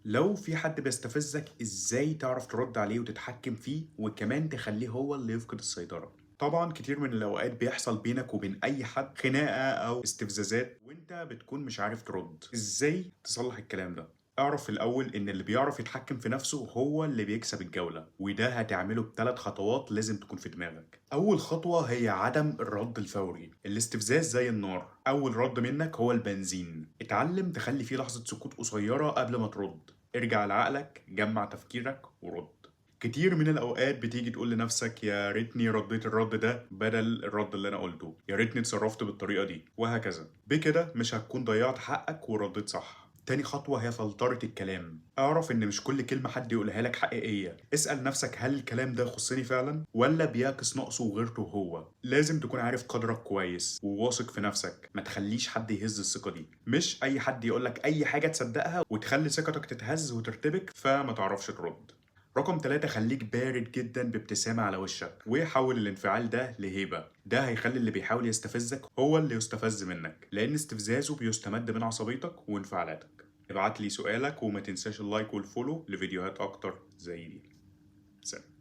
لو في حد بيستفزك ازاي تعرف ترد عليه وتتحكم فيه وكمان تخليه هو اللي يفقد السيطرة. طبعا كتير من الاوقات بيحصل بينك وبين اي حد خناقة او استفزازات وانت بتكون مش عارف ترد. ازاي تصلح الكلام ده؟ اعرف في الاول ان اللي بيعرف يتحكم في نفسه هو اللي بيكسب الجولة، وده هتعمله بثلاث خطوات لازم تكون في دماغك. اول خطوة هي عدم الرد الفوري. الاستفزاز زي النار، اول رد منك هو البنزين. اتعلم تخلي فيه لحظة سكوت قصيرة قبل ما ترد. ارجع لعقلك، جمع تفكيرك ورد. كتير من الأوقات بتيجي تقول لنفسك يا ريتني رديت الرد ده بدل الرد اللي أنا قلته، يا ريتني اتصرفت بالطريقة دي، وهكذا. بكده مش هتكون ضيعت حقك ورديت صح. تاني خطوة هي فلترة الكلام. اعرف ان مش كل كلمة حد يقولها لك حقيقية. اسأل نفسك هل الكلام ده يخصني فعلا ولا بيعكس نقصه وغيرته هو. لازم تكون عارف قدرك كويس وواثق في نفسك، ما تخليش حد يهز الثقة دي. مش اي حد يقولك اي حاجة تصدقها وتخلي ثقتك تتهز وترتبك فما تعرفش ترد. رقم 3، خليك بارد جدا بابتسامة على وشك وحول الانفعال ده لهيبة. ده هيخلي اللي بيحاول يستفزك هو اللي يستفز منك، لأن استفزازه بيستمد من عصبيتك وانفعالاتك. ابعت لي سؤالك وما تنساش ال like وال follow لفيديوهات أكتر زي دي. سلام.